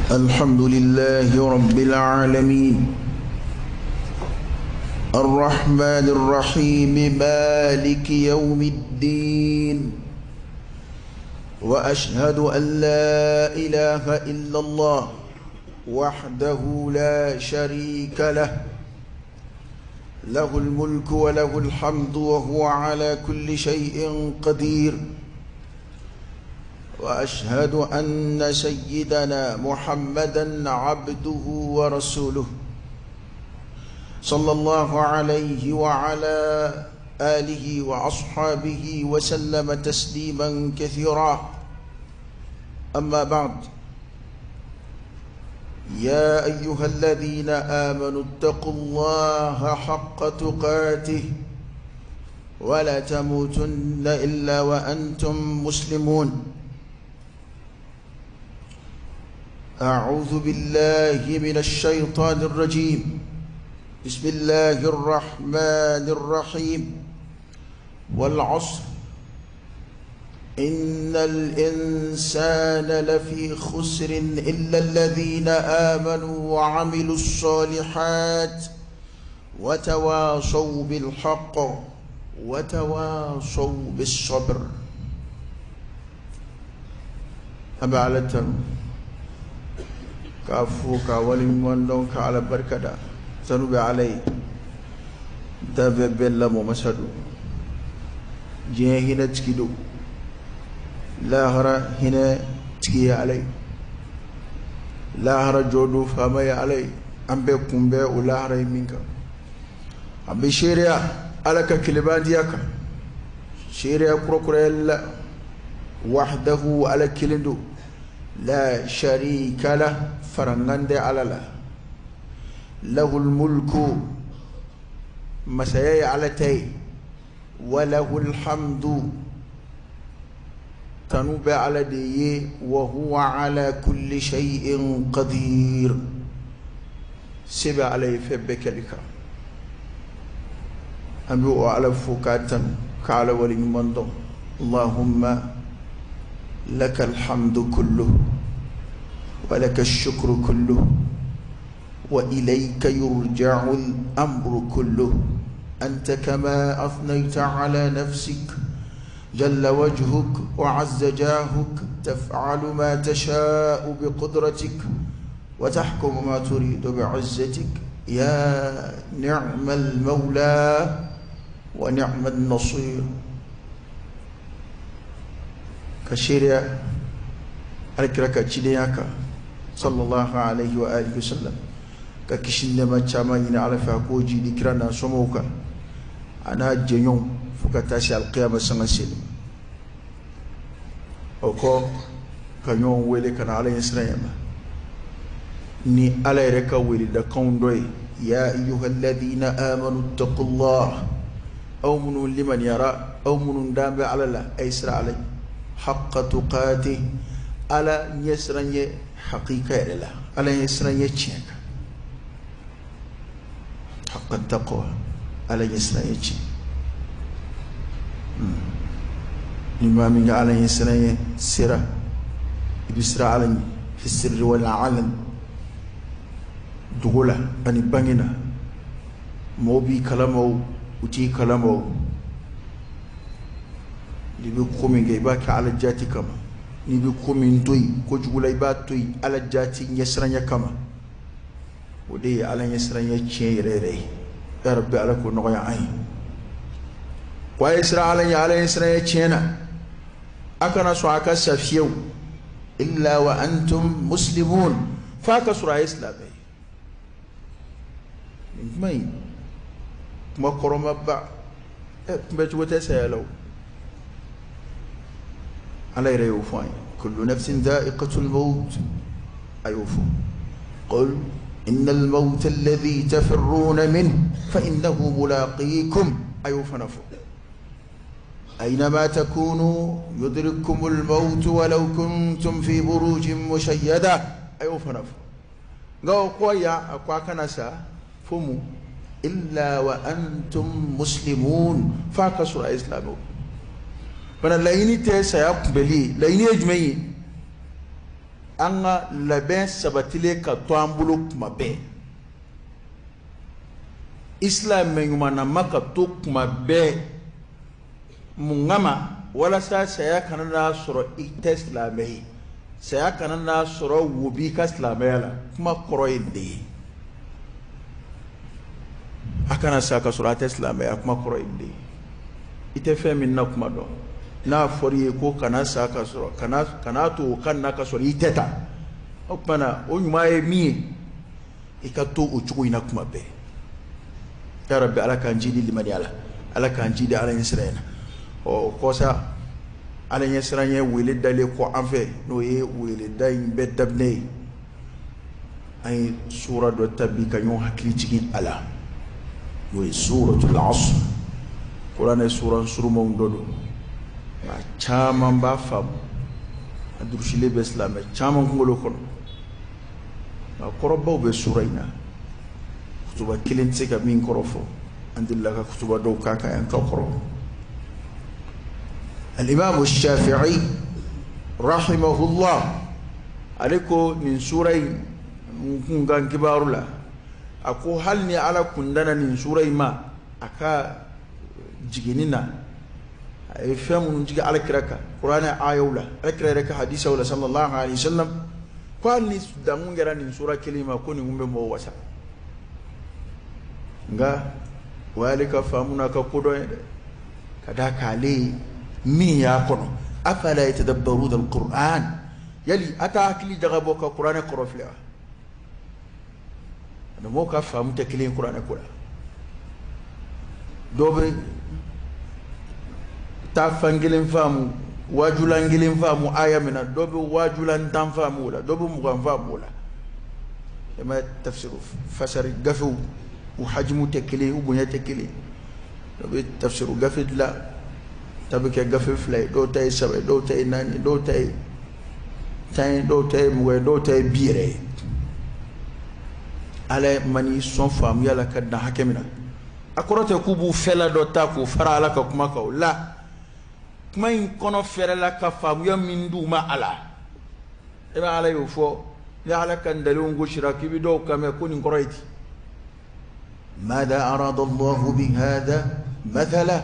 الحمد لله رب العالمين الرحمن الرحيم مالك يوم الدين وأشهد أن لا إله إلا الله وحده لا شريك له له الملك وله الحمد وهو على كل شيء قدير وأشهد أن سيدنا محمدا عبده ورسوله صلى الله عليه وعلى آله وأصحابه وسلم تسليما كثيرا. أما بعد، يا أيها الذين آمنوا اتقوا الله حق تقاته ولا تموتن إلا وأنتم مسلمون. أعوذ بالله من الشيطان الرجيم. بسم الله الرحمن الرحيم. والعصر إن الإنسان لفي خسر إلا الذين آمنوا وعملوا الصالحات وتواصوا بالحق وتواصوا بالصبر. أبا على التنو كافو كاولي من كعلى بركة تنو علي دافع بلا ممسدو جيه هنا تكيدو lahara hinɛ tigi ye Ala ye, lahara jɔdon faama ye Ala ye. An bɛɛ kun bɛ o lahara ye min kan, an bɛ seereya Ala ka kelebandiya kan, seereya kurakurayali la. Wahdahu, Ala kelen don, la sharika lah, farankan tɛ Ala la. Lahul mulku, masaya ye Ala ta ye. Wa lahul hamdu, tanu bɛ Ala de ye. Wa huwa ala kulli shay'in qadir, se bɛ Ala ye fɛn bɛɛ kɛli kan. An bɛ o Ala fo k'a tanu k'a Ala waleɲuman dɔn. Allahumma laka alhamdu kulluhu wa laka shukru kulluhu wa ilayka yurja'u al-amru kulluhu. Anta kama athnayta ala nafsik جل وجهك وعز جاهك، تفعل ما تشاء بقدرتك وتحكم ما تريد بعزتك. يا نعم المولى ونعم النصير. كشيريا الكركة تشينياكا صلى الله عليه وآله وسلم ككشين ما تشامين على فاكوجي ذكرنا سموكا أنا جنيوم fo ka taa se alqiyama sanga seli o kɔ ka ɲɔgɔn wele ka na Ala ɲɛsiranɲɛ ma ni Ala yɛrɛ ka weledakanw dɔ ye. Ya ayyuha alladhina amanu ittaqullah, aw minnu limaniyara, aw minnu dan bɛ Ala la, a ye siran Ala ɲɛ. Haqqa tuqatih, Ala ɲɛsiranɲɛ hakika yɛrɛ la, Ala ɲɛsiranɲɛ tiɲɛ kan. Haqqa taqwa, Ala ɲɛsiranɲɛ tiɲɛ. Ni maa min ka Ala ɲɛsiranɲɛ sera, i bɛ siran Ala ɲɛ fi sirri wal alan, dogo la ani bange na. Mɔgɔw b'i kalama o, u t'i kalama o, n'i bɛ ko min kɛ i b'a kɛ Ala jati kama, n'i bɛ ko min to yen kojugu la i b'a to yen Ala jati ɲɛsiranɲɛ kama. O de ye Ala ɲɛsiranɲɛ tiɲɛ yɛrɛ yɛrɛ ye. Ya Rabbi, Ala k'o nɔgɔya an ye. Ko a ye siran Ala ɲɛ, Ala ɲɛsiranɲɛ tiɲɛ na, a kana sɔn a ka sa fiyewu. Illa wa antum muslimun, f'a ka sɔrɔ a ye silamɛ ye. Nin kuma in kuma kɔrɔmaba kunbɛcogo tɛ saya la o. Ala yɛrɛ y'o fɔ an ye. Kullu nafsin dha'iqatul maut, a y'o fɔ. Qul innal mawta alladhi tafirruna minhu fa innahu mulaqikum, a y'o fana fɔ. أينما تكونوا يدرككم الموت ولو كنتم في بروج مشيدة. أيوة فنف قالوا قويا أقوى كنسا فمو إلا وأنتم مسلمون فاكسر إسلامه. فأنا لا ينتهي سيقبلي لا ينجمي An ka labɛn sabatilen ka to an bolo kuma bɛɛ, isilamɛ ɲumanama ka to kuma bɛɛ. Mun kama? Walasa saya kana n'a sɔrɔ i tɛ silamɛ ye, saya kana n'a sɔrɔ wo b'i ka silamɛya la. Kuma kɔrɔ ye nin de ye. A kana sa ka sɔrɔ a tɛ silamɛya, kuma kɔrɔ ye nin de ye. I tɛ fɛn min na kuma dɔn, n'a fɔra i ye ko kana sa ka sɔrɔ kana to o ka na ka sɔrɔ i tɛ taa, o tuma na o ɲuman ye min ye, i ka to o cogo in na kuma bɛɛ. Ya Rabbi, Ala k'an jidi limaniya la, Ala k'an jidi Ala ɲɛsiranɲɛ na. Ɔ kɔsa Ala ɲɛsiranɲɛ wele dalen kɔ an fɛ, n'o ye wele da in bɛɛ daminɛ ye, an ye sura dɔ ta bi ka ɲɔgɔn hakili jigin a la, n'o ye suratul Asr. Kuranɛ sura surumanw dɔ don, maa caman b'a faamu, a durusilen bɛ silamɛ caman kunkolo kɔnɔ, nka kɔrɔbaw bɛ sura in na. Kutuba kelen tɛ se ka min kɔrɔ fɔ, an delila ka kutuba dɔw k'a kan yan ka kɔrɔ. Alimamu Shafi'i rahimahullah, ale ko nin sura in n kun kan kibaru la, a ko hali ni Ala kun danna nin sura in ma a ka jiginni na, a ye fɛn minnu jigin Ala kira kan kuranɛ ayaw la, Ala kira yɛrɛ ka hadisaw la sallallahu alaihi wasallam, ko hali ni dankun kɛra nin sura kelen ma, ko nin kun bɛ mɔgɔw wasa. Nka o y'ale ka faamu n'a ka kodɔn ye dɛ, ka d'a kan ale min y'a kɔnɔ, afala yatadabbaruna alquran, yali a t'a hakili jagabɔ ka kuranɛ kɔrɔ filɛ wa? Mɔgɔw ka faamu tɛ kelen ye kuranɛ ko la. Dɔw bɛ taa fan kelen faamu, wajulan kelen faamu aya min na, dɔw bɛ wajulan 10 faamu o la, dɔw bɛ 20 faamu o la. E ma tafsiru fasari gafew, u hajimu tɛ kelen, u bonya tɛ kelen. Dɔw bɛ tafsiru gafe dilan, ta bɛ kɛ gafe 2 ye, dɔw ta ye 3 ye, dɔw ta ye 4 ye, dɔw ta ye 10 ye, dɔw ta ye 20 ye, dɔw ta ye 30 yɛrɛ ye. Ala man'i sɔn faamuya la ka dan hakɛ min na, a kɔrɔ tɛ k'u b'u fɛla dɔ ta k'o fara Ala ka kuma kan. O la kuma in kɔnɔ fɛrɛ la ka faamuya min d'u ma a la, e bɛ Ala y'o fɔ. Ni Ala ka ntalen gosira, k'i bɛ dɔw kan mɛn ko nin kɔrɔ ye di. Mada arada Allahu bi hada mathala,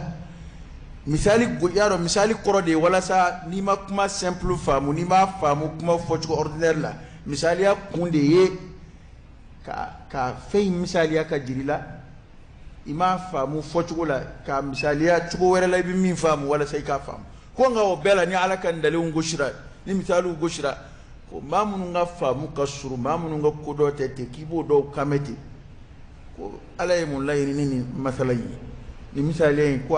misali y'a dɔn, misali kɔrɔ de ye walasa n'i ma kuma simple faamu, n'i m'a faamu kuma fɔcogo ordinaire la, misaliya kun de ye ka fɛn in misaliya ka jiri la, i m'a faamu fɔcogo la, ka misaliya cogo wɛrɛ la i bɛ min faamu walasa i k'a faamu. Ko nka o bɛɛ la, ni Ala ka ntalenw gosira, ni misaliw gosira, ko maa minnu ka faamu ka surun, maa minnu ka kodɔn tɛ ten, k'i b'o dɔw kan mɛn ten, ko Ala ye mun laɲini ni nin masala in ye, nin misaliya in, ko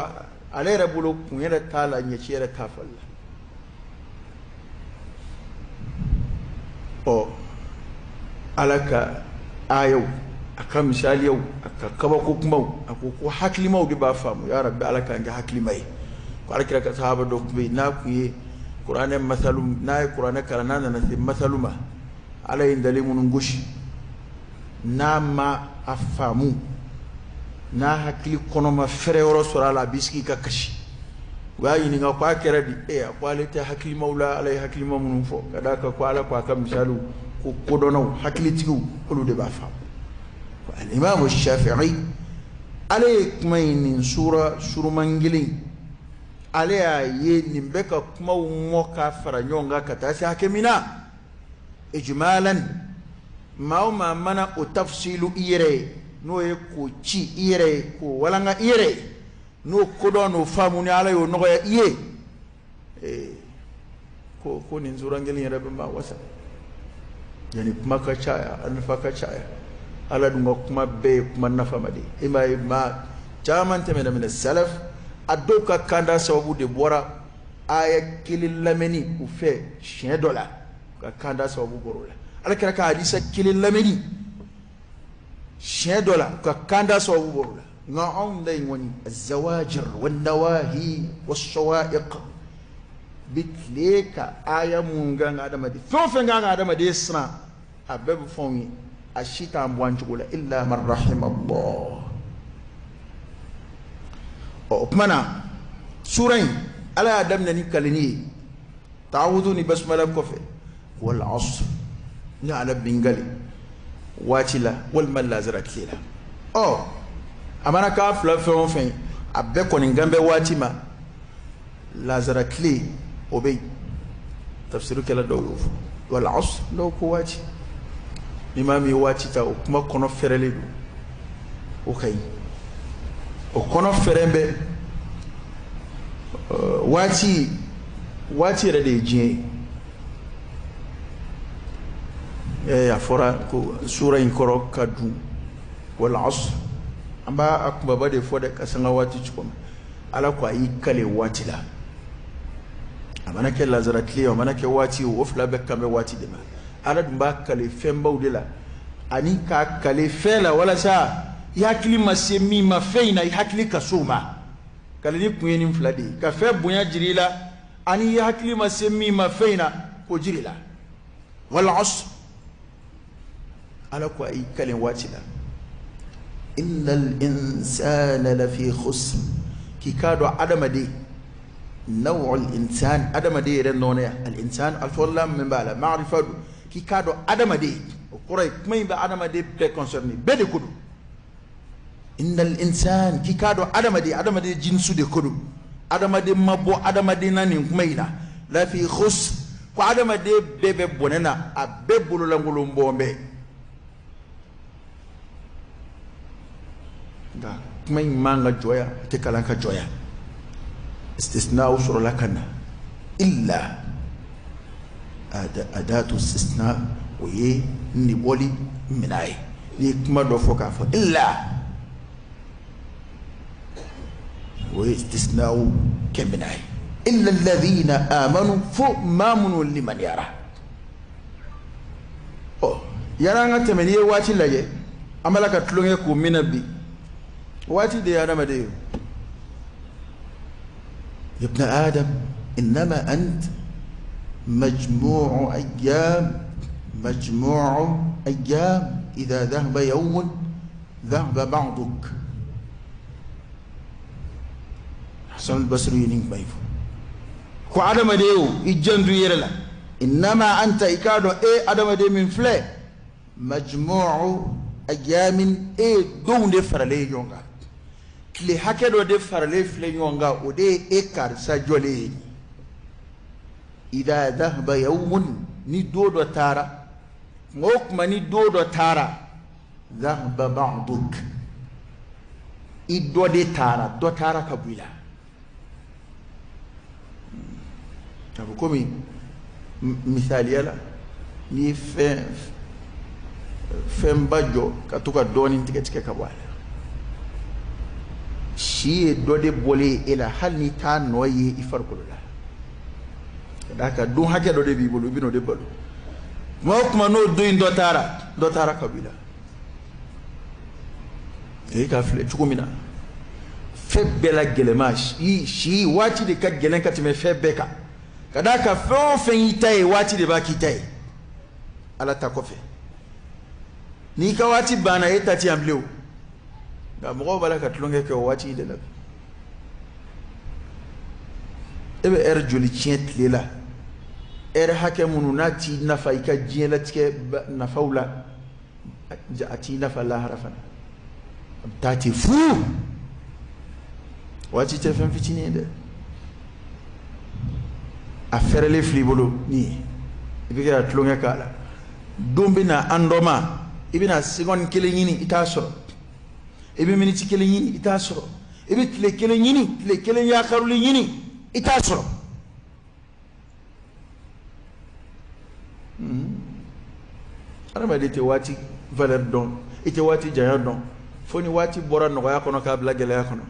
ale yɛrɛ bolo kun yɛrɛ t'a la, ɲɛci yɛrɛ t'a fali la. Ɔ Ala ka ayaw, a ka misaliyaw, a ka kabako kumaw, a ko ko hakilimaw de b'a faamu. Ya Rabbi, Ala k'an kɛ hakilima ye. Ko Ala kira ka sahaba dɔ tun bɛ yen, n'a kun ye kuranɛ masalu, n'a ye kuranɛ kalan, n'a nana se masalu ma, Ala ye ntalen minnu gosi, n'a ma a faamu, n'a hakili kɔnɔ ma fɛrɛ yɔrɔ sɔrɔ a la, a b'i sigi ka kasi. U y'a ɲininka ko a kɛra di? E a ko ale tɛ hakilimaw la, Ala ye hakilima minnu fɔ, ka d'a kan ko Ala ko a ka misaliw, ko kodɔnnaw, hakilitigiw, olu de b'a faamu. Alimamu Shafi'i, ale ye kuma in nin sura suruman kelen, ale y'a ye nin bɛ ka kumaw mɔ ka fara ɲɔgɔn kan ka taa se hakɛ min na, ijmalan, maa o maa mana o tafsilu i yɛrɛ ye, n'o ye k'o ci i yɛrɛ ye, k'o walanga i yɛrɛ ye, n'o kodɔn n'o faamu ni Ala y'o nɔgɔya i ye, ko nin suran kelen yɛrɛ bɛ maa wasa. Yanni kuma ka caya, a nafa ka caya. Ala dun ka kuma bɛɛ ye kuma nafama de ye. E m'a ye maa caman tɛmɛna minɛ salaf, a dɔw ka kanda sababu de bɔra aya kelen lamɛnni u fɛ siɲɛ dɔ la, ka kanda sababu bɔra o la. Ala kɛra ka hadisa kelen lamɛnni siɲɛ dɔ la, ka kanda sababu bɔra o la. Nka anw da in kɔni, zawajir wa nawahi wa sawa'iq, bi tile ka aya mun kan ka adamaden, fɛn o fɛn kan ka adamaden siran, a bɛɛ bɛ fɛnw ye, a si t'an bɔ an cogo la, illa man rahima Allah. Ɔ o tuma na sura in, Ala y'a daminɛ ni kalini ye, ta'awudu ni basmala kɔfɛ. Wal asr, ne Ala bɛ n kali waati la walima lazara tile la. Ɔ a mana k'a fila fɛn o fɛn, a bɛɛ kɔni kan bɛ waati ma, lazara tile o bɛ yen. Tafsirikɛla dɔw y'o fɔ, wal asr, dɔw ko waati. Ni maa min ye waati ta, o kuma kɔnɔ fɛrɛlen don, o ka ɲi, o kɔnɔ fɛrɛn bɛ waati. Waati yɛrɛ de ye diɲɛ ye. A fɔra ko sura in kɔrɔ ka dun, wal asr, an b'a kunbaba de fɔ dɛ, ka sanga waati cogo min. Ala ko a y'i kale waati la, a mana kɛ lazara tile, a mana kɛ waati ye, o fila bɛɛ kan bɛ waati de ma. Ala dun b'a kale fɛnbaw de la, ani k'a kale fɛn la walasa i hakili ma se min ma fɛn in na, i hakili ka s'o ma. Kaleli kun ye nin fila de ye, ka fɛn bonya jira i la, ani i hakili ma se min ma fɛn in na, k'o jira i la. Wal asr, Ala ko a y'i kale waati la. Innal insana lafi khusr, k'i k'a dɔn adamaden, naw'ul insan, adamaden yɛrɛ nɔnɛ, al insan alif min b'a la, ma'rifa don, k'i k'a dɔn adamaden, o kɔrɔ ye kuma in bɛ adamaden bɛɛ concerné, bɛɛ de ko don. Innal insan, k'i k'a dɔn adamaden, adamaden jinsu de ko don, adamaden ma bɔ adamaden na nin kuma in na. Lafi khusr, ko adamaden bɛɛ bɛ bɔnɛ na, a bɛɛ bololankolon bɔn bɛɛ. Nka kuma in man ka jɔ yan, a tɛ kalan ka jɔ yan. Istisna sɔrɔla ka na, illa adatu istisna, o ye nibɔli minɛ ye. N'i ye kuma dɔ fɔ k'a fɔ illa, o ye istisna kɛ minɛ ye. Illa alladhina amanu, fo maa minnu limaniyara. Ɔ yanni an ka tɛmɛ, n'i ye waati lajɛ, an b'a la ka tulonkɛ k'o min na bi, waati de ye adamaden ye. Ibn Adam, innama ant majmu'u ayyam, majmu'u ayyam, idha dhahaba yawmun dhahaba ba'duk. Hasan al-Basri ye nin kuma in fɔ ko adamaden o, i janto i yɛrɛ la. Innama anta, i k'a dɔn e adamaden min filɛ, majmu'u ayyamin, e donw de faralen ye ɲɔgɔn kan, tile hakɛ dɔ de faralen filɛ ɲɔgɔn kan, o de ye e karisa jɔlen ye. Idha dhahaba yawmun, ni don dɔ taara, kuma o kuma ni don dɔ taara, dhahaba ba'duk, i dɔ de taara, dɔ taara ka bɔ i la. A bɛ komi misaliya la, n'i ye fɛnba jɔ ka to ka dɔɔnin tigɛ tigɛ ka bɔ a la, si ye dɔ de bɔlen e la, hali n'i t'a nɔ ye i farikolo la, ka d'a kan don hakɛ dɔ de b'i bolo, i bɛn'o de balo. Kuma o kuma n'o don in dɔ taara, dɔ taara ka bɔ i la. E k'a filɛ cogo min na, fɛn bɛɛ la gɛlɛma, si waati de ka gɛlɛn ka tɛmɛ fɛn bɛɛ kan, ka d'a kan fɛn o fɛn y'i ta ye, waati de b'a k'i ta ye, Ala ta kɔfɛ. N'i ka waati banna, e ta ti yan bilen o. Nka mɔgɔw b'a la ka tulonkɛ kɛ o waati in de la bi. E bɛ ɛri joli tiɲɛ tile la, ɛri hakɛ minnu n'a t'i nafa i ka diɲɛlatigɛ nafaw la, a t'i nafa lahara fana, a bɛ taa ten fu. Waati tɛ fɛn fitinin ye dɛ, a fɛrɛlen filɛ i bolo nin ye, i bɛ kɛ ka tulonkɛ k'a la. Don bɛ na an dɔ ma, i bɛna seconde kelen ɲini, i t'a sɔrɔ, i bɛ miniti kelen ɲini, i t'a sɔrɔ, i bɛ tile kelen ɲini, tile kelen yakaruli ɲini, i t'a sɔrɔ. Adamaden tɛ waati valeur dɔn, i tɛ waati janya dɔn, fo ni waati bɔra nɔgɔya kɔnɔ k'a bila gɛlɛya kɔnɔ,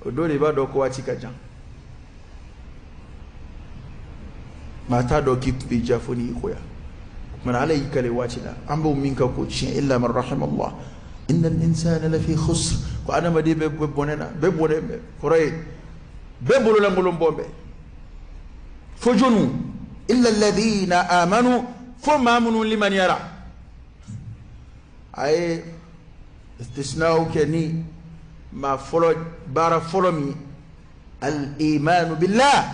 o don de i b'a dɔn ko waati ka jan. Maa t'a dɔn k'i tun b'i ja fo n'i y'i koya. O kumana Ala y'i kale waati la, an b'o min kan k'o tiɲɛ, illa man rahimallah, innal insana lafi khusr, ko adamaden bɛ bɔnɛ na, bɛɛ bɔnɛ bɛ, kɔrɔ ye bɛɛ bololankolon bɔn bɛɛ, fo jɔnw, illa alladhina amanu, fo maa minnu limaniyara. A ye istisnaw kɛ ni maa fɔlɔ, baara fɔlɔ min, al imanu billah,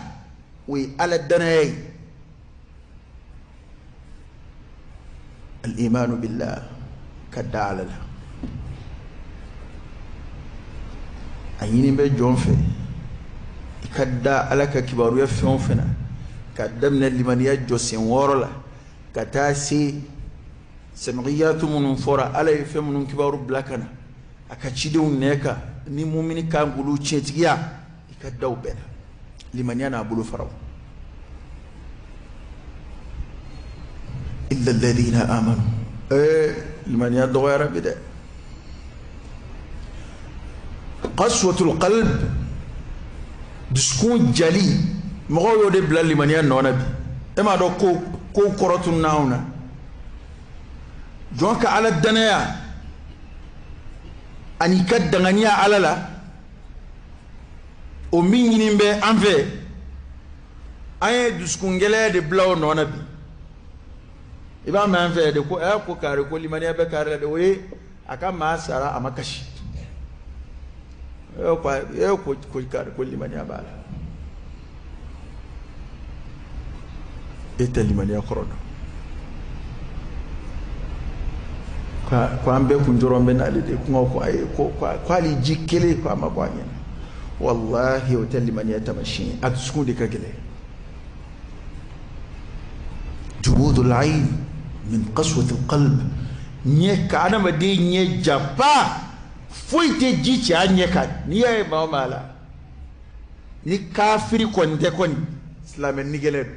o ye Ala danaya ye. Al-imanu billah, ka da Ala la. A ɲini bɛ jɔn fɛ i ka da Ala ka kibaruya fɛn o fɛn na, ka daminɛ limaniya jɔsen 6 la ka taa se samiyatu minnu fɔra, Ala ye fɛn minnu kibaru bila ka na a ka cidenw nɛ kan, ni mumini kan k'olu tiɲɛtigiya, i ka da o bɛɛ la. Limaniya n'a bolo faraw. Illa alladhina amanu. Limaniya dɔgɔyara bi dɛ. Qaswatul qalb, dusukun jali, mɔgɔw y'o de bila limaniya nɔ na bi. E m'a dɔn ko kɔrɔ tununna anw na. Jɔn ka Ala danaya ani ka danganiya Ala la, o min ɲini bɛ an fɛ, an ye dusukun gɛlɛya de bila o nɔ na bi. I b'a mɛn an fɛ de ko ko kari ko limaniya bɛ kari la de, o ye a ka maa sara a ma kasi. Ko kari ko limaniya b'a la. E tɛ limaniya kɔrɔ dɔn. Ko an bɛɛ kun jɔrɔ bɛ n'ale de kuma ko ayi ko hali ji kelen ko a ma bɔ a ɲɛna. Wallahi o tɛ limaniya taamasiyɛn ye, a dusukun de ka gɛlɛn. Jumudul ayn min qaswatil qalb, ɲɛ ka adamaden ɲɛ japa, foyi tɛ ji cɛ a ɲɛ kan. N'i y'a ye maa o maa la, ni kafiri kɔni tɛ kɔni, silamɛ nigɛlɛn don.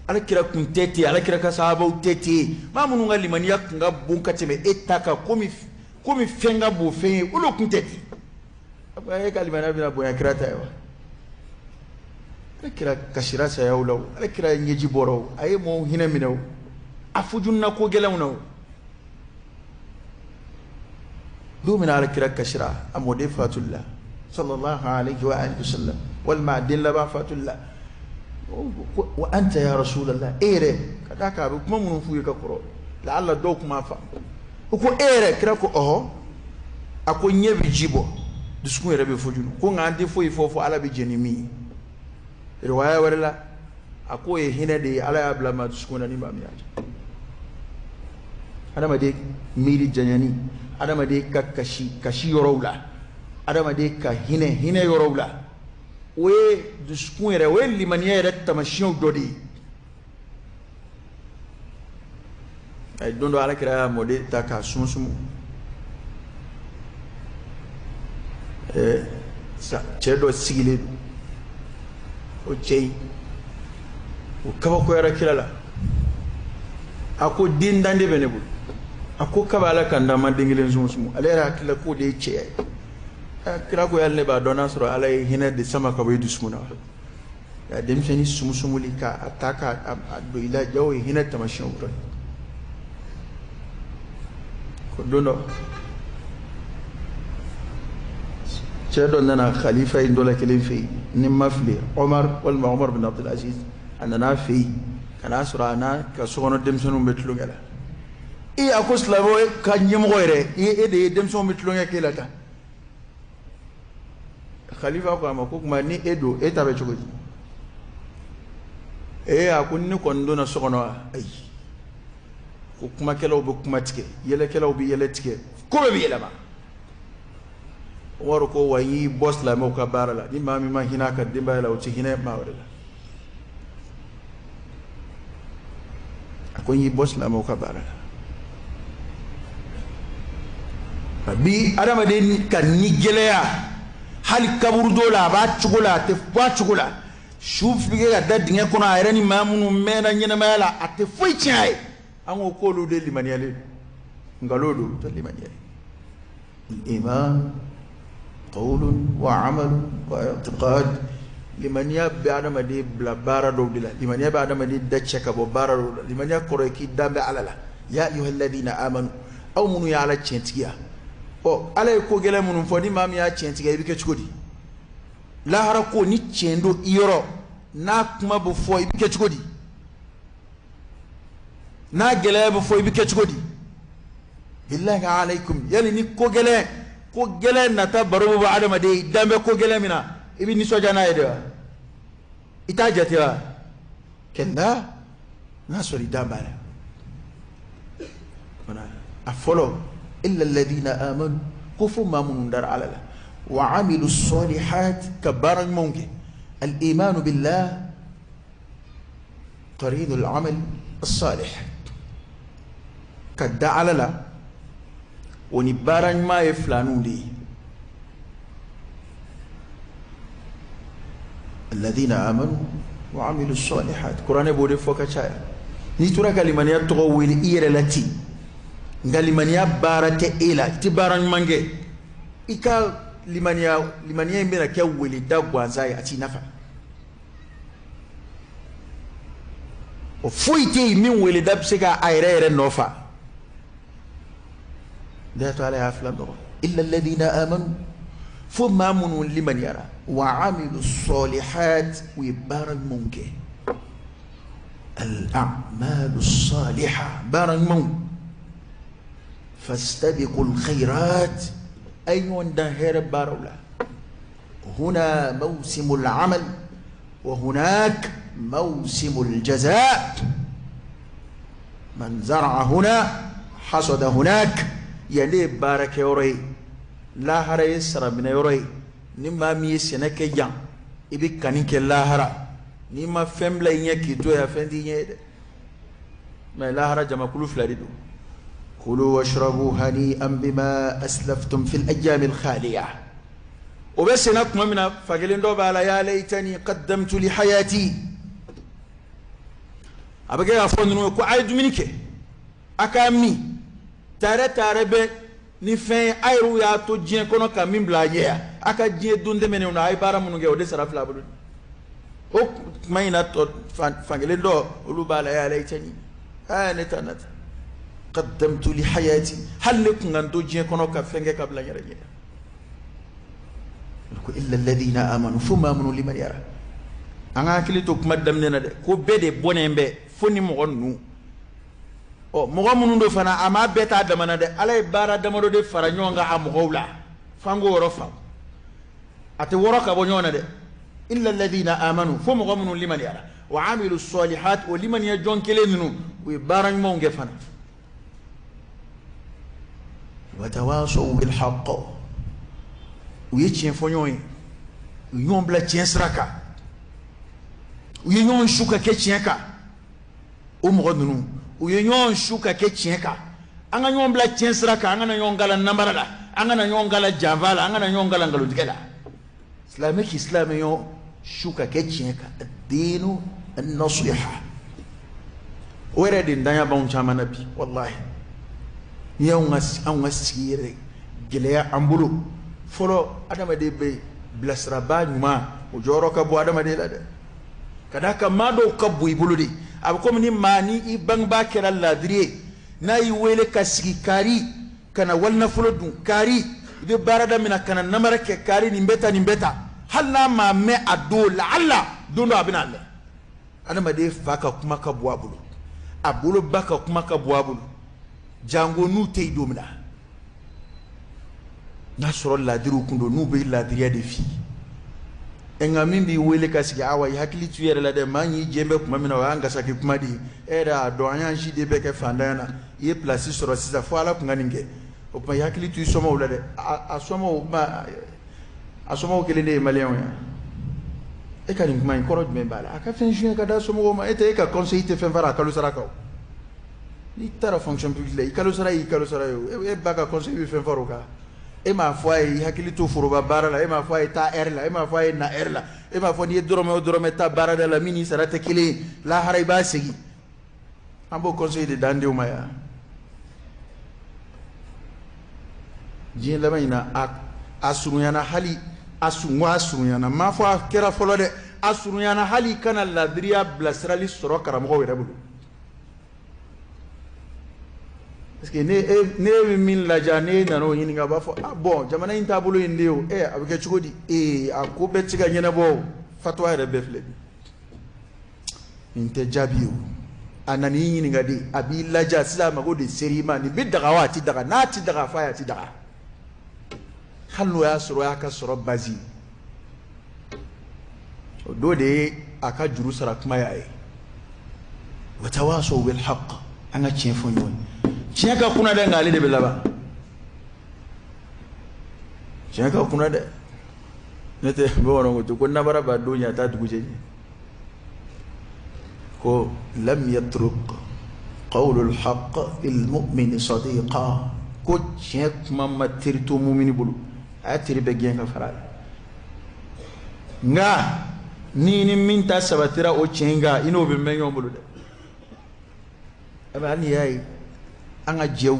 Ala kira kun tɛ ten, Ala kira ka sahabaw tɛ ten. Maa minnu ka limaniya kun ka bon ka tɛmɛ e ta kan, komi fɛn ka bon fɛn ye, olu kun tɛ ten. A ko e ka limaniya bɛna bonya kira ta ye wa? Ala kira kasira sayaw la o, Ala kira ɲɛji bɔra o, a ye mɔgɔw hinɛ minɛ o, a fujunna ko gɛlɛnw na o. Don min na Ala kira kasira, a mɔden fatuli la sallallahu alayhi wa alihi wa sallam, walima a den laban fatuli la. Wa anta ya rasulallah, e yɛrɛ ka d'a kan a bɛ kuma minnu f'u ye ka kɔrɔ, laala dɔw kun b'a faamu. O ko e yɛrɛ, kira ko ɔhɔ, a ko ɲɛ bɛ ji bɔ, dusukun yɛrɛ bɛ fujunu, ko nka an tɛ foyi fɔ fo Ala bɛ jɛn ni min ye. Riwaya wɛrɛ la, a k'o ye hinɛ de ye, Ala y'a bila maa dusukun na ni maa min y'a jɛ. Adamaden miiri janyani, adamaden ka kasi kasi yɔrɔw la, adamaden ka hinɛ hinɛ yɔrɔw la, o ye dusukun yɛrɛ, o ye limaniya yɛrɛ taamasiyɛnw dɔ de ye. A ye don dɔ Ala kira y'a mɔden ta k'a sumusumu. Cɛ dɔ sigilen don, o cɛ in o kabakoyara kira la. A ko den dan de bɛ ne bolo, a ko kaba Ala ka n dan ma den kelen sumusumu. Ale yɛrɛ hakili la k'o de ye cɛya ye. Kira ko yali ne b'a dɔn n'a sɔrɔ Ala ye hinɛ de sama ka bɔ i dusukun na wa? Ka denmisɛnnin sumusumuli k'a ta k'a don i la, ja o ye hinɛ taamasiyɛnw dɔ ye. Ko don dɔ cɛ dɔ nana khalifa in dɔ la kelen fɛ yen, ni n ma fili Omar walima Omar bin Abdul Aziz, a nana fɛ yen ka n'a sɔrɔ a n'a ka sokɔnɔ denmisɛnninw bɛ tulonkɛ la. Ee, a ko silamɛw ka ɲɛmɔgɔ yɛrɛ, e de ye denmisɛnw bɛ tulonkɛ k'e la tan. Khalifa ko a ma ko kuma ni e don, e ta bɛ cogo di? Ee, a ko ni ne kɔni donna so kɔnɔ wa? Ayi, ko kumakɛlaw bɛ kuma tigɛ, yɛlɛkɛlaw bɛ yɛlɛ tigɛ, ko bɛɛ bɛ yɛlɛma. Umaru ko wa n y'i bɔ silamɛw ka baara la, ni maa min ma hinɛ a ka denbaya la, o tɛ hinɛ maa wɛrɛ la. A ko n y'i bɔ silamɛw ka baara la. Bi adamaden ka ni gɛlɛya, hali kaburudo la a b'a cogo la, a tɛ bɔ a cogo la. Su fige ka da dingɛ kɔnɔ, a yɛrɛ ni maa minnu mɛnna ɲɛnamaya la, a tɛ foyi tiɲɛ a ye. An ko k'olu de limaniyalen don, nkalon don, olu tɛ limaniya ye. Al-iman qawlun wa amalun wa i'tiqad. Limaniya bɛ adamaden bila baara dɔw de la, limaniya bɛ adamaden da cɛ ka bɔ baara dɔw la. Limaniya kɔrɔ ye k'i dan bɛ Ala la. Ya ayyuhalladhina amanu, aw minnu ye Ala tiɲɛtigiya. Ɔ, Ala ye ko gɛlɛn minnu fɔ, ni maa min y'a tiɲɛtigiya, i bɛ kɛ cogo di? Lahara ko ni tiɲɛ don i yɔrɔ, n'a kuma bɛ fɔ, i bɛ kɛ cogo di? N'a gɛlɛya bɛ fɔ, i bɛ kɛ cogo di? Billahi alaykum, yali ni ko gɛlɛn nata baro bɛ bɔ adamaden, i dan bɛ ko gɛlɛn min na, i bɛ nisɔndiya n'a ye de wa? I t'a jate wa? Kɛlɛ n'a sɔrɔ i dan b'a la. A fɔlɔ, illa alladhina amanu, ko fo maa minnu dara Ala la, wa amilu salihat, ka baara ɲumanw kɛ. Al imanu billah qarinu al amal as-salih, ka da Ala la o ni baara ɲuman ye filaninw de ye. Alladhina amanu wa amilu salihat, kuranɛ b'o de fɔ ka caya. N'i tora ka limaniya tɔgɔ wele i yɛrɛ la ten, nka limaniya baara tɛ e la, i tɛ baara ɲuman kɛ, i ka limaniya in bɛna kɛ weleda gansan ye, a t'i nafa. O foyi tɛ yen min weleda bɛ se k'a yɛrɛ yɛrɛ nɔfa. De y'a to Ala y'a fila nɔgɔ, illa alladhina amanu, fo maa minnu limaniyara, wa amilu salihat, u ye baara ɲumanw kɛ. Al a'malu saliha, baara ɲumanw. Fastabiqul khairat, a ye ɲɔgɔn dan hɛrɛ baaraw la. Huna mawsimul amal wa hunak mawsimul jazaa. Man zara'a huna hasada hunak. Yan de ye baarakɛyɔrɔ ye, lahara ye saraminɛyɔrɔ ye. Ni maa min ye sɛnɛ kɛ yan, i bɛ kanni kɛ lahara. N'i ma fɛn bila i ɲɛ k'i to yan, fɛn t'i ɲɛ ye dɛ. Mais lahara jamakulu fila de don. Kulu washrabu hani'an bima aslaftum fil ayyamil khaliya. O bɛ senna tuma min na, fa kelen dɔ b'a la, ya laytani qaddamtu li hayati. A bɛ kɛ k'a fɔ ninnu ye ko a ye dumuni kɛ, a k'a min, taarɛ taarɛ bɛ ni fɛn ye, a yɛrɛw y'a to diɲɛ kɔnɔ ka min bila a ɲɛ yan, a ka diɲɛ don tɛmɛnenw na, a ye baara minnu kɛ, o de sara fila bolo. O tuma in na, tɔ fankelen dɔ olu b'a la, ya laytani, aa ne ta na ta, qaddamtu li hayati, hali ne kun ka n to diɲɛ kɔnɔ ka fɛn kɛ ka bila n yɛrɛ ɲɛ. Ko illa alladhina amanu, fo maa minnu limaniyara. An ka hakili to kuma daminɛ na dɛ, ko bɛɛ de bɔnnen bɛ fo ni mɔgɔ ninnu. Ɔ, mɔgɔ minnu don fana, a m'a bɛɛ t'a dama na dɛ. Ala ye baara damadɔ de fara ɲɔgɔn kan a mɔgɔw la, f'an k'o yɔrɔ faamu. A tɛ wɔrɔ ka bɔ ɲɔgɔn na dɛ. Illa alladhina amanu, fo mɔgɔ minnu limaniyara, wa amilu salihat, o limaniya jɔn kelen ninnu, u ye baara ɲumanw kɛ fana. Wa tawasaw bil haqq, u ye tiɲɛ fɔ ɲɔgɔn ye, u ye ɲɔgɔn bila tiɲɛ sira kan, u ye ɲɔgɔn su ka kɛ tiɲɛ kan. O mɔgɔ ninnu, u ye ɲɔgɔn su ka kɛ tiɲɛ kan. An ka ɲɔgɔn bila tiɲɛ sira kan, an kana ɲɔgɔn kala namara la, an kana ɲɔgɔn kala janfa la, an kana ɲɔgɔn kala nkalontigɛ la. Silamɛ k'i silamɛ ɲɔgɔn su ka kɛ tiɲɛ kan. Ad-dinu an-nasiha. O yɛrɛ de ntanya b'anw caman na bi, walahi. N'i y'anw ka sigi yɛrɛ gɛlɛya an bolo. Fɔlɔ, adamaden bɛ bilasirabaa ɲuman, o jɔyɔrɔ ka bon adamaden la dɛ. Ka d'a kan maa dɔw ka bon i bolo de. A bɛ komi ni maa ni i bangebaa kɛra laadiri ye, n'a y'i wele ka sigi kari, ka na walinafolo dun kari, i bɛ baarada min na ka na namara kɛ kari, nin bɛ ta nin bɛ ta, hali n'a m'a mɛn a don la, ala don dɔ a bɛna a mɛn. Adamaden fa ka kuma ka bon a bolo, a bolo ba ka kuma ka bon a bolo, jango n'u tɛ yen don min na. N'a sɔrɔ laadiriw kun don, n'u bɛ laadiriya de f'i ye. Nka min b'i wele ka sigi, awa i hakili t'u yɛrɛ la dɛ, maa y'i jɛn bɛ kuma min na, o y'an gasaki kuma de ye. E yɛrɛ y'a dɔn, an y'an si de bɛɛ kɛ fantanya na, i ye place sɔrɔ sisan, fo Ala kun ka nin kɛ. O tuma i hakili t'u somɔgɔw la dɛ. A somɔgɔw kelen de ye maliyɛnw ye. E ka nin kuma in kɔrɔ jumɛn b'a la? A ka fɛn suɲɛ ka d'a somɔgɔw ma, e tɛ e ka conseil tɛ fɛn fara a kalo sara kan o. N'i taara fonction publique la, i kalo sara y'i kalo sara ye o. E ba ka conseil bɛ fɛn fara o kan. E m'a fɔ a ye i hakili to foroba baara la, e m'a fɔ a ye taa heure la, e m'a fɔ a ye na heure la, e m'a fɔ n'i ye dɔrɔmɛ o dɔrɔmɛ ta baarada la min n'i sara tɛ kelen ye, lahara i b'a segin. An b'o conseil de d'an denw ma yan. Diɲɛ laban in na, a surunyana hali, a surunyana, n m'a fɔ a kɛra fɔlɔ dɛ, a surunyana hali i kana laadiriya bilasirali sɔrɔ karamɔgɔw yɛrɛ bolo. Parce que ne bɛ min lajɛ, ne nana o ɲininka, a b'a fɔ ah bon, jamana in taabolo in de o, a bɛ kɛ cogo di, a ko bɛɛ tɛ se ka ɲɛnabɔ o, fatuwa yɛrɛ bɛɛ filɛ nin tɛ jaabi ye o. A nana i ɲininka de, a b'i lajɛ sisan, a mago de ser'i ma, nin bɛ daga wa a ti daga, n'a ti daga a f'a ye a ti daga, hali n'o y'a sɔrɔ o y'a ka sɔrɔ base ye. O dɔ de ye a ka juru sara kuma y'a ye. Wa tawasaw bil haqq, an ka tiɲɛ fɔ ɲɔgɔn ye. Tiɲɛ ka kunna dɛ, nka ale de bɛ laban. Tiɲɛ ka kunna dɛ, ne tɛ bamananw ko ten ko nabara b'a don ɲɛ a t'a dugujɛ ɲɛ. Ko lam yatruk qawlul haqq lil mu'mini sadiqa, ko tiɲɛ kuma ma teri to mumini bolo, a y'a teri bɛɛ gɛn ka fara a la. Nka ni ni min ta sabatira o tiɲɛ in kan, i n'o bɛ mɛn ɲɔgɔn bolo dɛ. A bɛ hali n'i y'a ye an ka jɛw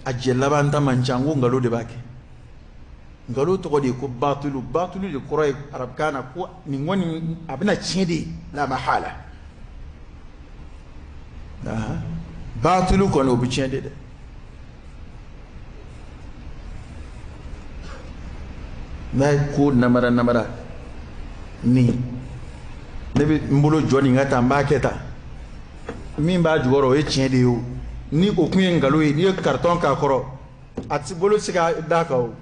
a jɛ laban ta man ca, n ko nkalon de b'a kɛ. Nkalon tɔgɔ de ye ko batulu. Batulu de kɔrɔ ye arabukan na ko nin kɔni a bɛna tiɲɛ de, la mahala. Batulu kɔni o bɛ tiɲɛ de dɛ. N'a ye ko namara namara nin, ne bɛ n bolo jɔ nin ka tan, n b'a kɛ tan, min b'a jukɔrɔ o ye tiɲɛ de ye o. Ni o kun ye nkalon ye, n'i ye karitɔn k'a kɔrɔ, a ti bolo se ka d'a kan o,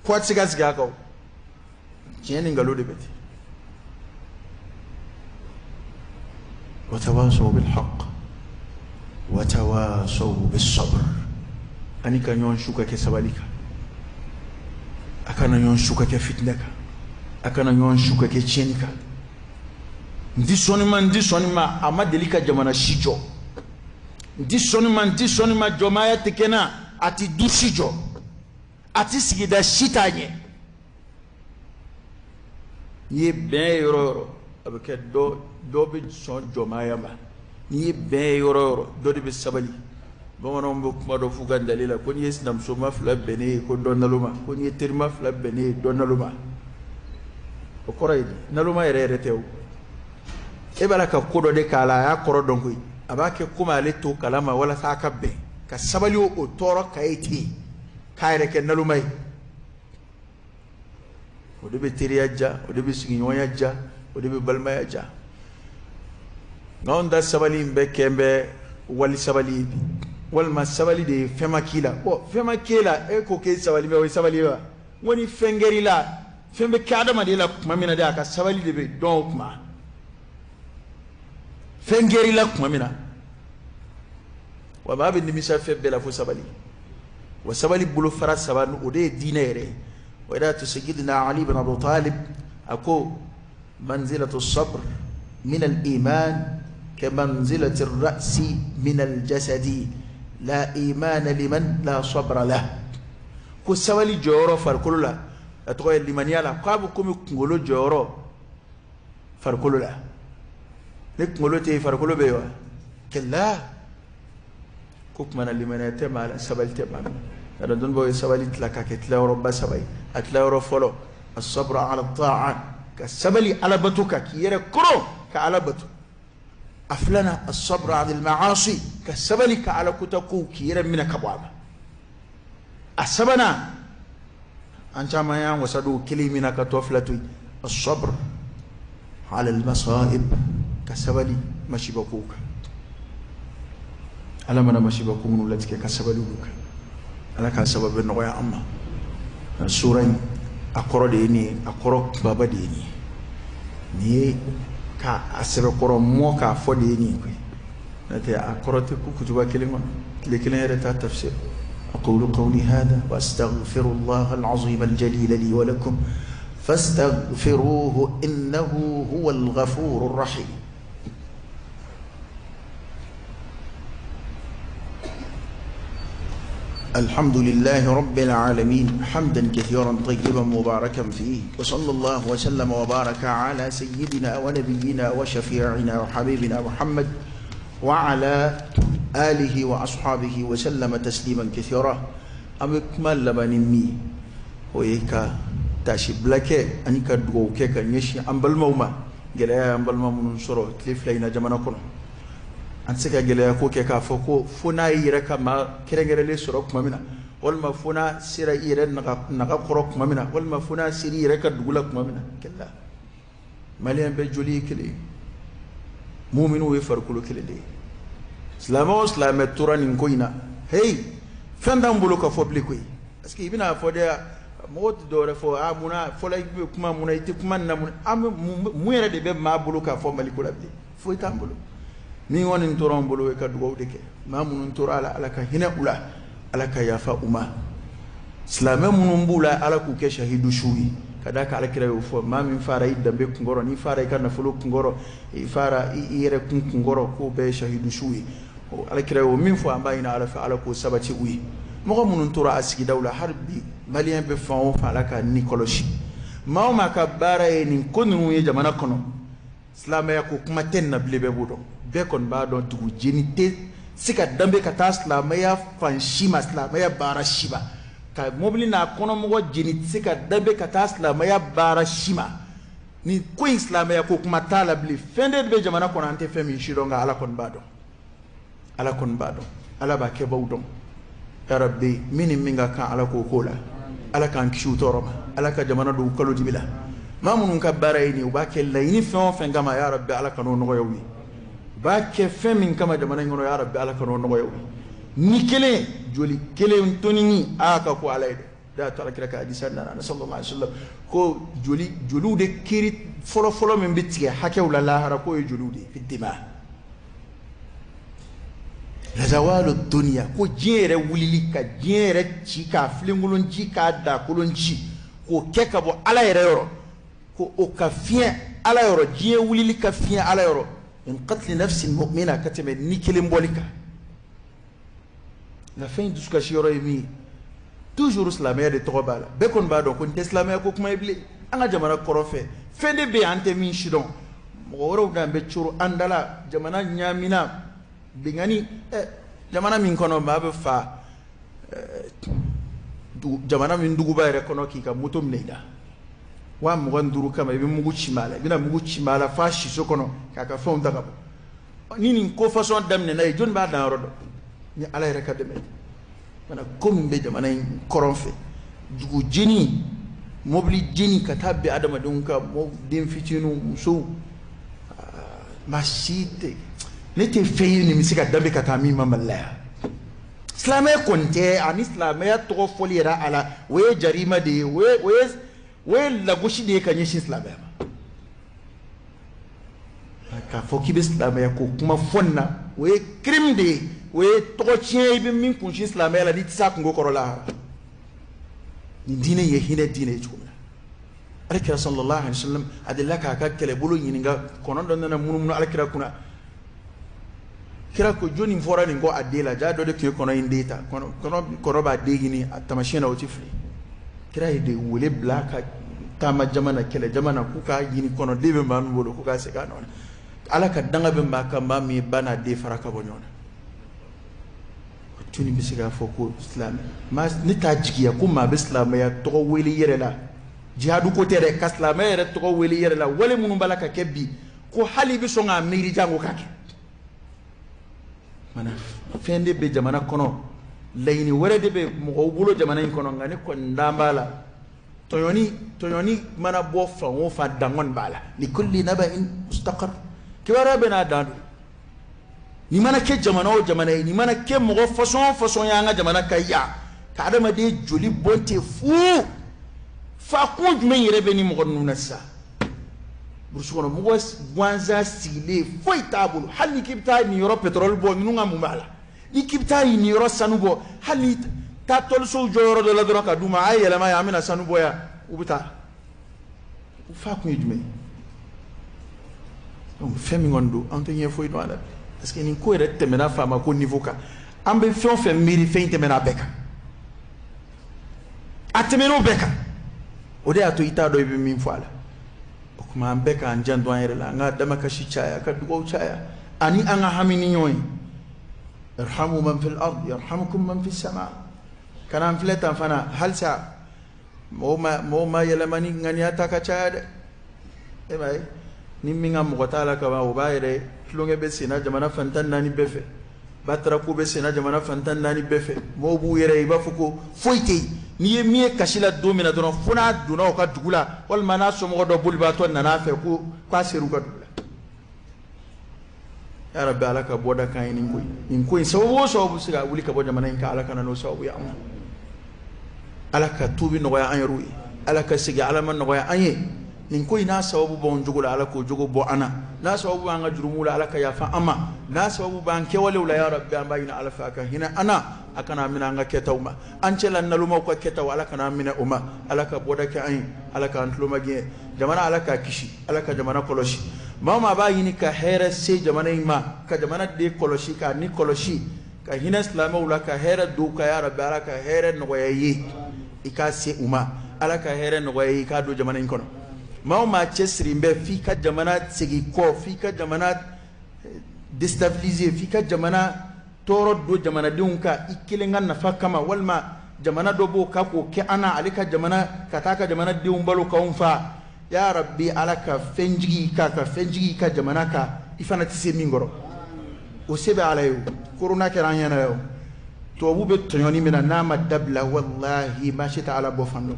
ko a tɛ se ka sigi a kan o. Tiɲɛ ni nkalon de bɛ ten. Watawasaw bilhaq watawasaw bisabr, ani ka ɲɔgɔn su ka kɛ sabali kan, a kana ɲɔgɔn su ka kɛ fitinɛ kan, a kana ɲɔgɔn su ka kɛ tiɲɛni kan. N ti sɔn nin ma, n ti sɔn nin ma, a ma deli ka jamana si jɔ. N ti sɔn nin ma, n ti sɔn nin ma, jɔnmaaya tɛ kɛ n na, a ti du si jɔ, a ti sigida si t'a ɲɛ. N'i ye bɛn ye yɔrɔ o yɔrɔ, a bɛ kɛ dɔ bɛ sɔn jɔnmaaya ma. N'i ye bɛn ye yɔrɔ o yɔrɔ, dɔ de bɛ sabali. Bamananw bɛ kuma dɔ f'u ka dali la ko n'i ye sinamusoma fila bɛnnen ye ko dɔ naloma, ko n'i ye terima fila bɛnnen ye dɔ naloma. O kɔrɔ ye di? Naloma yɛrɛ yɛrɛ tɛ o. E b'a la ka ko dɔ de k'a la, a y'a kɔrɔ dɔn koyi. A b'a kɛ komi ale t'o kalama walasa a ka bɛn, ka sabali o tɔɔrɔ ka ye ten, k'a yɛrɛ kɛ naloma ye. O de bɛ teriya ja, o de bɛ sigiɲɔgɔnya ja, o de bɛ balimaya ja. Nka anw ta sabali in bɛɛ kɛn bɛ wali sabali ye bi, walima sabali de ye fɛn ma k'i la. Bɔn, fɛn ma k'e la, e ko k'e sabali bɛ, o ye sabali ye wa? N ko ni fɛn kɛr'i la, fɛn bɛ kɛ adamaden la tuma min na dɛ, a ka sabali de bɛ dɔn o tuma. Fɛn kɛr'i la tuma min na, wa maa bɛ nimisa fɛn bɛɛ la fo sabali. Wa sabali bolofara saba, o de ye diinɛ yɛrɛ ye. O de y'a to Sayyidina Ali bin Abi Talib a ko manzilatu sabr min al-iman ka manzilati ar-ra'si min al-jasadi la imana liman la sabra lah. Ko sabali jɔyɔrɔ farikolo la, a tɔgɔ ye limaniya la, k'a bɛ komi kunkolo jɔyɔrɔ farikolo la. Ni kunkolo tɛ yen, farikolo bɛ yen wa? Kɛlɛ ko tuma na limaniya tɛ maa la, sabali tɛ maa la. Yàrá dɔnnibaw ye sabali tila k'a kɛ tilayɔrɔba saba ye. A tilayɔrɔ fɔlɔ, as-sabru ala ta'a, ka sabali alabato kan, k'i yɛrɛ kɔrɔ ka ala bato. A filanan, as-sabru anil ma'asi, ka sabali ka ala kota kow k'i yɛrɛ minɛ ka bɔ a ma. A sabanan, an caman y'an wasa don kelen min na ka tɔ fila to yen, as-sabr ala al-masa'ib, ka sabali masiba kow kan. Ala mana masiba ko minnu latigɛ, ka sabali olu kan. Ala k'a sababu nɔgɔya an ma. Sura in a kɔrɔ de ye nin ye, a kɔrɔ kunbaba de ye nin ye. Nin ye ka a sɛbɛkɔrɔ mɔ k'a fɔ de ye nin ye koyi. N'o tɛ a kɔrɔ tɛ ko kutuba kelen kɔnɔ, tile kelen yɛrɛ t'a tafsir. أقول قولي هذا وأستغفر الله العظيم الجليل لي ولكم فاستغفروه إنه هو الغفور الرحيم. الحمد لله رب العالمين حمدا كثيرا طيبا مباركا فيه، وصلى الله وسلم وبارك على سيدنا ونبينا وشفيعنا وحبيبنا محمد وعلى آله وأصحابه وسلم تسليما كثيرا. An bɛ kuma laban ni min ye, o ye ka taasibila kɛ ani ka dugawu kɛ ka ɲɛsin an balimaw ma. Gɛlɛya y'an balima minnu sɔrɔ tile fila in na jamana kɔnɔ, an tɛ se ka gɛlɛya ko kɛ k'a fɔ ko fo n'a y'i yɛrɛ ka maa kɛrɛnkɛrɛnlen sɔrɔ tuma min na, walima fo n'a sera i yɛrɛ naga kɔrɔ tuma min na, walima fo n'a sera i yɛrɛ ka dugu la tuma min na. Kɛlɛ maliyɛn bɛɛ joli ye kelen ye, muminw ye farikolo kelen de ye. Silamɛ o silamɛ tora nin ko in na, heyi, fɛn t'an bolo ka fɔ bilen koyi. Parce que i bɛna fɔ de, mɔgɔw tɛ dɔwɛrɛ fɔ, a munna fɔlɔ i bɛ kuma, munna i tɛ kuma nin na, mun an bɛ mun yɛrɛ de bɛ maa bolo k'a fɔ Mali ko la bilen? Foyi t'an bolo. Min kɔni tora an bolo ye ka dugawu de kɛ. Maa minnu tora a la, Ala ka hinɛ u la, Ala ka yafa u ma. Silamɛ minnu b'u la, Ala k'u kɛ shahidu su ye. Ka d'a kan Alakira y'o fɔ, maa min fara i danbe kunkɔrɔ, n'i fara i ka nafolo kunkɔrɔ, i fara i yɛrɛ kun kunkɔrɔ, k'o bɛɛ ye shahidu su ye. Alakira y'o min fɔ, an b'a ɲini Ala fɛ, Ala k'o sabati u ye. Mɔgɔ minnu tora a sigidaw la, hali bi maliyɛn bɛ fan o fan, Ala ka ni kɔlɔsi. Maa o maa ka baara ye nin ko ninnu ye jamana kɔnɔ, silamɛya ko kuma tɛ nin na bilen, bɛɛ b'o dɔn. Bɛɛ kɔni b'a dɔn dugu jeni tɛ se ka danbe ka taa silamɛya fan si ma, silamɛya baara si ma. Ka mobili n'a kɔnɔmɔgɔ jeni tɛ se ka danbe ka taa silamɛya baara si ma. Nin ko in silamɛya ko kuma t'a la bilen. Fɛn de bɛ jamana kɔnɔ, an tɛ fɛn min si dɔn, nka Ala kɔni b'a dɔn. Ala kɔni b'a dɔn. Ala b'a kɛbaw dɔn. Ya Rabbi, min ni min ka kan, Ala k'o k'o la. Ala k'an kisi u tɔɔrɔ ma. Ala ka jamana don kalo dibi la. Maa minnu ka baara ye nin, u b'a kɛ laɲini fɛn o fɛn kama, ya Rabbi, Ala kan'o nɔgɔya u ye. U b'a kɛ fɛn min kama jamana in kɔnɔ, ya Rabbi, Ala kan'o nɔgɔya u ye. Ni kelen, joli kelen tonini, a ka ko Ala ye dɛ. Da to Alakira ka hadisa nana sallallahu alaihi wasallam ko joli, joliw de kiri fɔlɔ fɔlɔ min bɛ tigɛ hakɛw la lahara, k'o ye joliw de ye, fi dima. Lazawalu dunya, ko diɲɛ yɛrɛ wulili, ka diɲɛ yɛrɛ ci, k'a filenkolon ci, k'a dakolon ci, k'o kɛ ka bɔ Ala yɛrɛ yɔrɔ, ko o ka fiɲɛ Ala yɔrɔ, diɲɛ wulili ka fiɲɛ Ala yɔrɔ, min qatli nafsin mu'mina, ka tɛmɛ ni kelen bɔli kan. Nka fɛn in dusukasi yɔrɔ ye min ye, toujours silamɛya de tɔgɔ b'a la. Bɛɛ kɔni b'a dɔn ko nin tɛ silamɛya ko kuma ye bilen. An ka jamana kɔrɔ fɛ, fɛn de bɛ yen an tɛ min si dɔn. Mɔgɔ wɛrɛw n'an bɛ coro an da la, jamana ɲaamina, bingani, jamana min kɔnɔ maa bɛ fa, jamana min duguba yɛrɛ kɔnɔ k'i ka moto minɛ i la. 25 kama i bɛ mugu ci maa la, i bɛna mugu ci maa la f'a siso kɔnɔ k'a ka fɛnw ta ka bɔ. Ni nin ko façon daminɛna yen, jɔnni b'a dan yɔrɔ dɔn? Ni Ala yɛrɛ ka dɛmɛ ye. Mana ko min bɛ jamana in kɔrɔn fɛ, dugu jeni, mobili jeni ka taa bin adamadenw kan, den fitininw, musow, maa si tɛ, ne tɛ fɛn ye nin bɛ se ka danbe ka taa min ma Mali la yan. Silamɛya kɔni tɛ, ani silamɛya tɔgɔ fɔli yɛrɛ a la, o ye jarima de ye, o ye lagosi de ye ka ɲɛsin silamɛya ma. K'a fɔ k'i bɛ silamɛya ko kuma fɔ nin na, o ye crime de ye, o ye tɔgɔ tiɲɛ ye, i bɛ min kunsin silamɛya la n'i tɛ se a kungo kɔrɔ la. Nin diinɛ ye hinɛ diinɛ ye cogo min na, Alakira sallallahu alaihi wasallam a delila k'a ka kɛlɛbolo ɲininka, kɔnɔ dɔ nana munumunu Alakira kunna. Kira ko jɔnni fɔra nin kɔ a den la, jaa dɔ de tun ye kɔnɔ in den ta, kɔnɔ b'a den ɲini, a taamasiyɛn na o tɛ fili. Kira ye de wele bila ka taama jama na, kɛlɛ jama na, k'u k'a ɲini kɔnɔ den bɛ maa min bolo, k'u k'a segin a nɔ na. Ala ka danga bɛ maa kan, maa min ye ba n'a den fara ka bɔ ɲɔgɔn na. O tuni bɛ se k'a fɔ ko silamɛ, maa ne t'a jigiya ko maa bɛ silamɛya tɔgɔ wele i yɛrɛ la. Jihadu ko tɛ dɛ, ka silamɛya yɛrɛ tɔgɔ wele i yɛrɛ la, wale minnu b'a la ka kɛ bi, ko hali i bɛ sɔn k'a miiri jango k'a kɛ. Mana fɛn de bɛ jamana kɔnɔ, laɲini wɛrɛ de bɛ mɔgɔw bolo jamana in kɔnɔ, nka ne kɔni dan b'a la. Tɔɲɔni mana bɔ fan o fan, dan kɔni b'a la. Likulli naba'in mustaqar. Kibaruya bɛ n'a dan don. Nin mana kɛ jamana o jamana ye, nin mana kɛ mɔgɔ façon o façon ye an ka jamana kan yan, ka adamaden joli bɔn ten fu. Fa kun jumɛn yɛrɛ bɛ nin mɔgɔ ninnu na sisan? Burusi kɔnɔ mɔgɔ gansan sigilen foyi t'a bolo. Hali ni k'i bɛ taa nin yɔrɔ pétrole bɔ, ninnu ka mun b'a la? Ni k'i bɛ taa nin yɔrɔ sanu bɔ, hali ni taa tɔlisow jɔ yɔrɔ dɔ la dɔrɔn ka d'u ma, a ye yɛlɛma yan, an bɛna sanu bɔ yan, u bɛ taa. U fa kun ye jumɛn ye? Donc fɛn min kɔni don, an tɛ ɲɛ foyi dɔn a la bi. Parce que nin ko yɛrɛ tɛmɛna faama ko niveau kan. An bɛ fɛn o fɛn miiri, fɛn in tɛmɛna a bɛɛ kan. A tɛmɛn'o bɛɛ kan. O de y'a to i t'a dɔn i bɛ min fɔ a la. O tuma an bɛɛ k'an janto an yɛrɛ la, an ka damakasi caya, ka dugawu caya, ani an ka hami ni ɲɔgɔn ye. Irhamu man fil ard yarhamukum man fis sama. Kana an filɛ tan fana, halisa mɔgɔw ma yɛlɛma ni ŋaniya ta ka caya dɛ. E m'a ye, ni min ka mɔgɔ t'a la kaban, o b'a yɛrɛ tulonkɛ bɛ senna jamana fan 14 bɛɛ fɛ. Batarako bɛ senna jamana fan 14 bɛɛ fɛ. Mɔgɔw b'u yɛrɛ ye i b'a fɔ ko foyi tɛ yen. N'i ye min ye kasi la don min na dɔrɔn, fo n'a donna o ka dugu la, walima n'a somɔgɔ dɔ bolibaatɔ nana a fɛ ko k'a ser'u ka dugu la. Ya Rabbi, Ala ka bɔda k'an ye nin ko in. Nin ko in sababu o sababu bɛ se ka wuli ka bɔ jamana in kan, Ala ka na n'o sababu ye an ma. Ala ka tuubi nɔgɔya an yɛrɛw ye. Ala ka segin Ala ma nɔgɔya an ye. Nin ko in n'a sababu b'anw jogo la, Ala k'o jogo bɔ an na. N'a sababu b'an ka jurumuw la, Ala ka yafa an ma. N'a sababu b'an kɛwalew la, ya Rabbi, an b'a ɲini Ala fɛ a ka hinɛ an na, a kana an minɛ an ka kɛtaw ma. An cɛla nalomaw ka kɛtaw, Ala kana an minɛ o ma. Ala ka bɔda kɛ an ye, Ala k'an tulo magɛn. Jamana, Ala k'a kisi, Ala ka jamana kɔlɔsi. Maa o maa b'a ɲini ka hɛrɛ se jamana in ma, ka jamana den kɔlɔsi, k'a ni kɔlɔsi, ka hinɛ silamɛw la, ka hɛrɛ don u kan, ya Rabbi, Ala ka hɛrɛ nɔgɔya i ye, i k'a se u ma. Ala ka hɛrɛ nɔgɔya i ye, i k'a don jamana in kɔnɔ. Maa o maa cɛsirilen bɛ f'i ka jamana segin kɔ, f'i ka jamana déstabiliser, f'i ka jamana tɔɔrɔ don jamanadenw kan i kelen ka nafa kama, walima jamana dɔ b'o kan k'o kɛ an na, ale ka jamana ka taa ka jamanadenw balo k'anw fa. Ya Rabbi, Ala ka fɛn jigi i kan, ka fɛn jigi i ka jamana kan, i fana tɛ se min kɔrɔ. O se bɛ Ala ye o. Corona kɛra an ɲɛna ye o. Tubabu bɛ tɔɲɔni min na, n'a ma dabila, wallahi maa si tɛ Ala bɔ fan dɔn.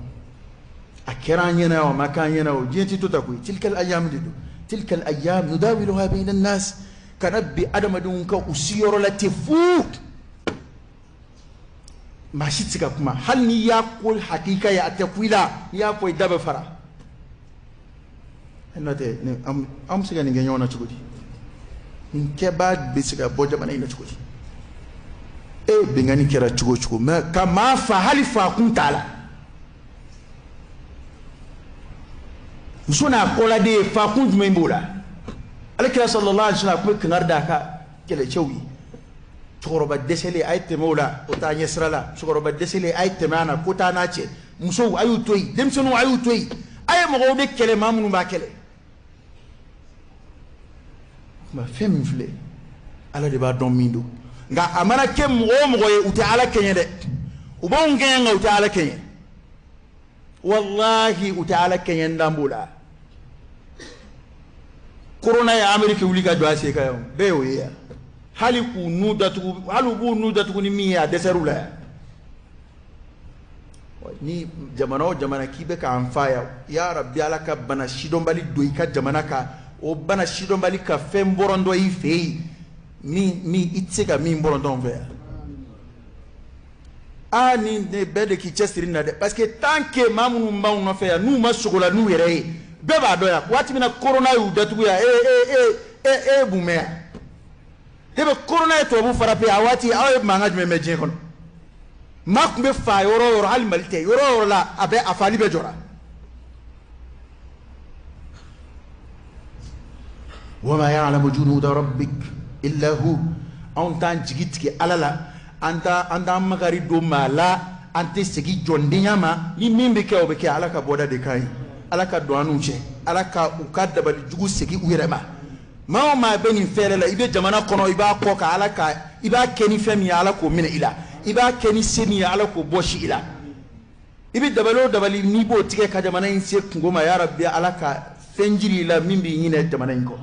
A kɛra an ɲɛna o, a ma k'an ɲɛna o, diɲɛ tɛ to ta koyi. Tilkal ayyam de don. Tilkal ayyam nudawiluha bayna nas. Kana bi adamadenw ka u siyɔrɔ la ten fu. Maa si tɛ se ka kuma, hali n'i y'a ko hakika ye, a tɛ ku i la, n'i y'a fɔ i da bɛ fara. N'o tɛ, an bɛ se ka nin kɛ ɲɔgɔn na cogo di? Nin kɛbaa bɛ se ka bɔ jamana in na cogo di? E binkanni kɛra cogo o cogo, mais ka maa fa, hali fa kun t'a la. Muso n'a kɔladen ye, fa kun jumɛn b'o la? Alakira sallallahu alaihi wasallam a tun bɛ kangari da a ka kɛlɛcɛw ye. Cɛkɔrɔba dɛsɛlen, a ye tɛmɛ o la, o t'a ɲɛ sira la. Cɛkɔrɔba dɛsɛlen, a ye tɛmɛ a na, ko t'a n'a cɛ. Musow, a y'u to yen. Denmisɛnninw, a y'u to yen. A ye mɔgɔw de kɛlɛ, maa minnu b'a kɛlɛ. Nka fɛn min filɛ, Ala de b'a dɔn min don. Nka a mana kɛ mɔgɔ o mɔgɔ ye, u tɛ Ala kɛɲɛ dɛ. U b'anw kɛɲɛ, nka u tɛ Ala kɛɲɛ. Wallahi, u tɛ Ala kɛɲɛ, n dan b'o la. Corona ye Amérique wuli ka jɔ a sen kan yan, bɛɛ y'o ye yan. Hali k'u nu datugu, hali u b'u nu datugu ni min ye, a dɛsɛr'u la yan. Ni jamana o jamana k'i bɛ k'an fa yan, ya Rabbi, Ala ka bana sidɔnbali don i ka jamana kan, o bana sidɔnbali ka fɛn bɔrɔntɔ i fɛ yen, min i tɛ se ka min bɔrɔntɔ an fɛ yan. Aa, ni ne bɛɛ de k'i cɛsiri na dɛ, parce que tant que maa minnu b'anw nɔfɛ yan, n'u ma sogo la n'u yɛrɛ ye, bɛɛ b'a dɔn yan. Waati min na corona y'u datugu yan, e e e e e mun bɛ yan? E bɛ corona ye tubabu frappé a waati, aw ye mankan jumɛn mɛn diɲɛ kɔnɔ? Maa tun bɛ fa yɔrɔ o yɔrɔ, hali Mali tɛ, yɔrɔ o yɔrɔ la, a bɛ a faali bɛɛ jɔra. Wama ya'lamu junuda rabbik illa hu. Anw t'an jigi tigɛ Ala la, an t'an makari don maa la, an tɛ segin jɔndenya ma. Ni min bɛ kɛ, o bɛ kɛ. Ala ka bɔda de ka ɲi. Ala ka don an n'u cɛ. Ala ka u ka dabali jugu segin u yɛrɛ ma. Maa o maa bɛ nin fɛɛrɛ la, i bɛ jamana kɔnɔ, i b'a kɔ kan, Ala ka i b'a kɛ ni fɛn min ye, Ala k'o minɛ i la. I b'a kɛ ni se min ye, Ala k'o bɔsi i la. I bɛ dabali o dabali n'i b'o tigɛ ka jamana in se kungo ma, ya Rabbi, Ala ka fɛn jiri i la min b'i ɲinɛ jamana in kɔ.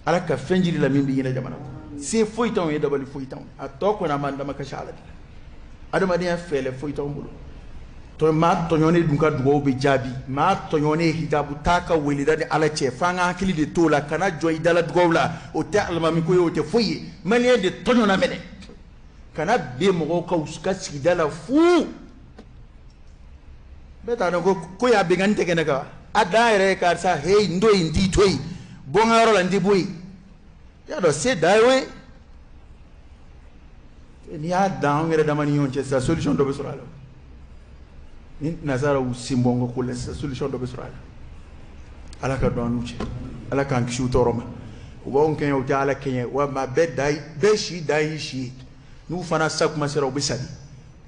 Ala ka fɛn jiri la min b'i ɲinɛ jamana kɔ. Se foyi t'anw ye, dabali foyi t'anw ye. A tɔ kɔni, an b'an damakasi Ala de la. Adamadenya fɛɛlɛ foyi t'anw bolo. Maa tɔɲɔnen dun ka dugawu bɛ jaabi. Maa tɔɲɔnen hijabu t'a ka weleda ni Ala cɛ. F'an ka hakili de t'o la, kana jɔ i dala dugawu la. O tɛ alimami ko ye, o tɛ foyi ye. Maliyɛn de tɔɲɔna minɛ. Kana bin mɔgɔw kan u ka sigida la fu. Bɛɛ t'a dɔn ko y'a binkanni tɛ kɛnɛ kan. A dan yɛrɛ ye karisa, heyi, n to yen, n t'i to yen. Bɔ n ka yɔrɔ la, n tɛ bɔ yen. I y'a dɔn se dan ye o ye. N'i y'a dan anw yɛrɛ dama ni ɲɔgɔn cɛ sisan, solution dɔ bɛ sɔrɔ a la. Ni nazaraw sen bɔ n ka ko la sisan, solution dɔ bɛ sɔrɔ a la. Ala ka don an n'u cɛ. Ala k'an kisi u tɔɔrɔ ma. U b'anw kɛɲɛ, u tɛ Ala kɛɲɛ. Wa maa bɛɛ dan ye, bɛɛ si dan y'i si ye. N'u fana sa kuma sera, u bɛ sa de.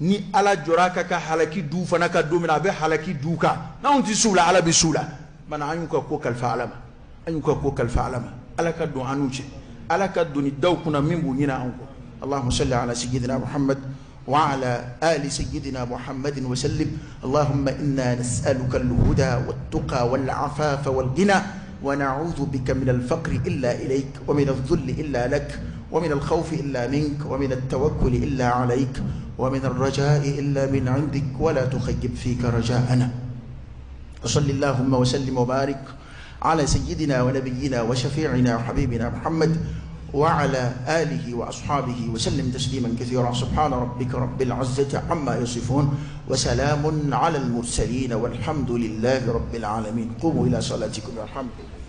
Ni Ala jɔra a kan ka halaki du fana ka don min na, a bɛ halaki du kan. N'anw tɛ s'u la, Ala bɛ s'u la. Mana an y'u ka ko kalifa Ala ma. An y'u ka ko kalifa Ala ma. Ala ka don an n'u cɛ. Ala ka don ni daw kunna min b'u ɲinɛ anw kɔ. Allahumma salli ala sayyidina Muhammad wa ala ali sayyidina Muhammadin wa sallim. Allahumma inna nas'aluka al-huda wat-tuqa wal-afafa wal-ghina wa na'udhu bika min al-faqri illa ilayk wa min adh-dhulli illa lak wa min al-khawfi illa mink wa min at-tawakkuli illa alayk wa min ar-raja'i illa min 'indik wa la tukhayyib fika raja'ana. Wa salli Allahumma wa sallim wa barik ala sayyidina wa nabiyyina wa shafi'ina wa habibina Muhammad وعلى آله وأصحابه وسلم تسليما كثيرا. سبحان ربك رب العزة عما يصفون، وسلام على المرسلين، والحمد لله رب العالمين. قوموا إلى صلاتكم يرحمكم.